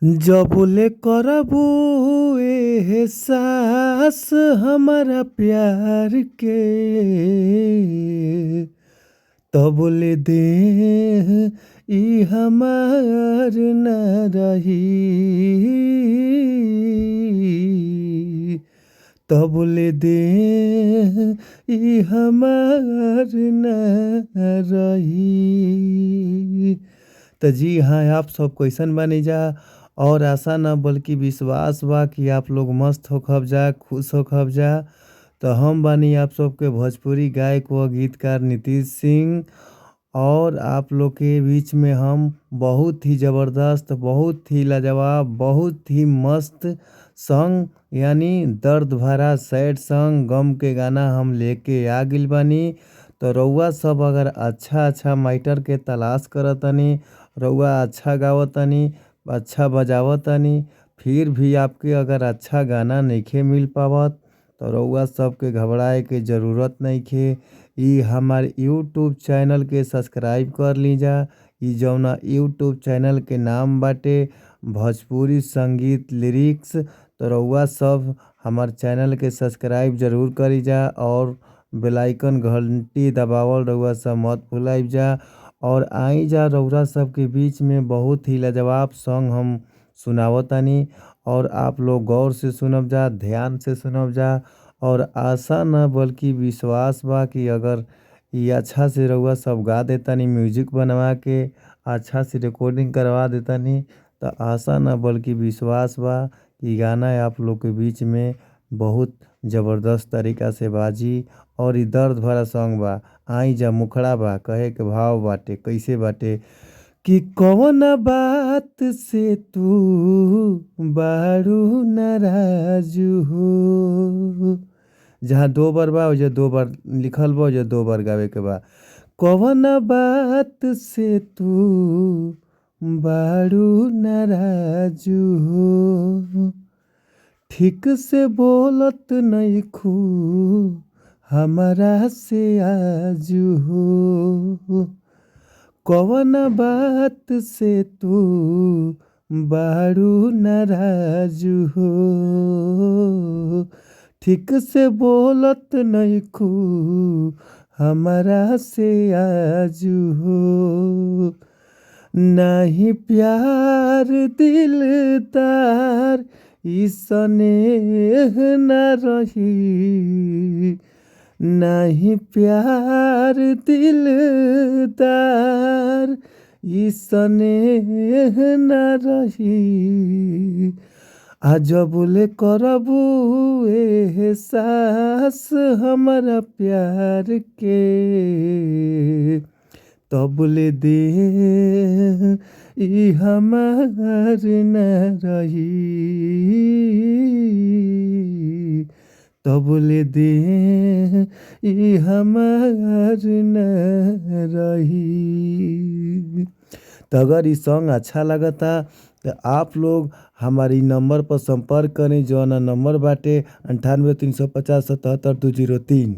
जबले करबू एहसास हमरा प्यार के, तबले देह ई हमार न रही, तबले देह ई हमार न रही। त जी हाँ, आप सब कैसन बानी जा और आशा न बल्कि विश्वास बा कि आप लोग मस्त होखब जा, खुश होखब जा। त हम बानी आप सबके भोजपुरी गायक व गीतकार नीतीश सिंह और आप लोग के बीच में हम बहुत ही ज़बरदस्त, बहुत ही लाजवाब, बहुत ही मस्त सॉन्ग यानी दर्द भरा सैड सॉन्ग गम के गाना हम लेके आ गइल बानी। त रउआ सब अगर अच्छा अच्छा माइटर के तलाश करतानी, रउआ अच्छा गावतानी, अच्छा बजावतानी, फिर भी आपके अगर अच्छा गाना नइखे मिल पावत त रउआ सबके घबराए के जरूरत नइखे। इ हमार यूट्यूब चैनल के सब्सक्राइब कर लीजा। इ जौना यूट्यूब चैनल के नाम बाटे भोजपुरी संगीत लिरिक्स। त रउआ सब हमार चैनल के सब्सक्राइब जरूर करी जा और बेल आइकन घंटी दबावल रउआ सब मत भुलाइब जा। और आई जा रउरा सबके बीच में बहुत ही लाजवाब सॉन्ग हम सुनावतानी और आप लोग गौर से सुनब जा, ध्यान से सुनब जा और आशा न बल्कि विश्वास बा कि अगर इ अच्छा से रउआ सब गा देतानी, म्यूजिक बनवा के अच्छा से रिकॉर्डिंग करवा देतानी त आशा न बल्कि विश्वास बा कि गाना आप लोग के बीच में बहुत जबरदस्त तरीका से बाजी और इ दर्द भरा सॉन्ग बा। आई जा मुखड़ा बा, कहे के भाव बाटे, कैसे बाटे कि कौन बात से तू बारू नाराज हो। जहाँ दो बार बा ओइजा दो बार लिखल बा, ओइजा दो बार गावे के बा। कौन बात से तू बारू नाराज हो, ठीक से बोलत नइखू हमरा से आज हो। कौन बात से तू बारू नाराज हो, ठीक से बोलत नइखू हमरा से आज हो। नाही प्यार दिलदार इ स्नेह न रही, नाही प्यार दिलदार इ स्नेह न रही। आ जबले करबू एहसास हमरा प्यार के, तबले देह ई हमार न रही, तबले देह ई हमार न रही। त अगर इ सॉन्ग अच्छा लागता त आप लोग हमारी नंबर पर संपर्क करी जौना नंबर बाटे 98 350 77 203।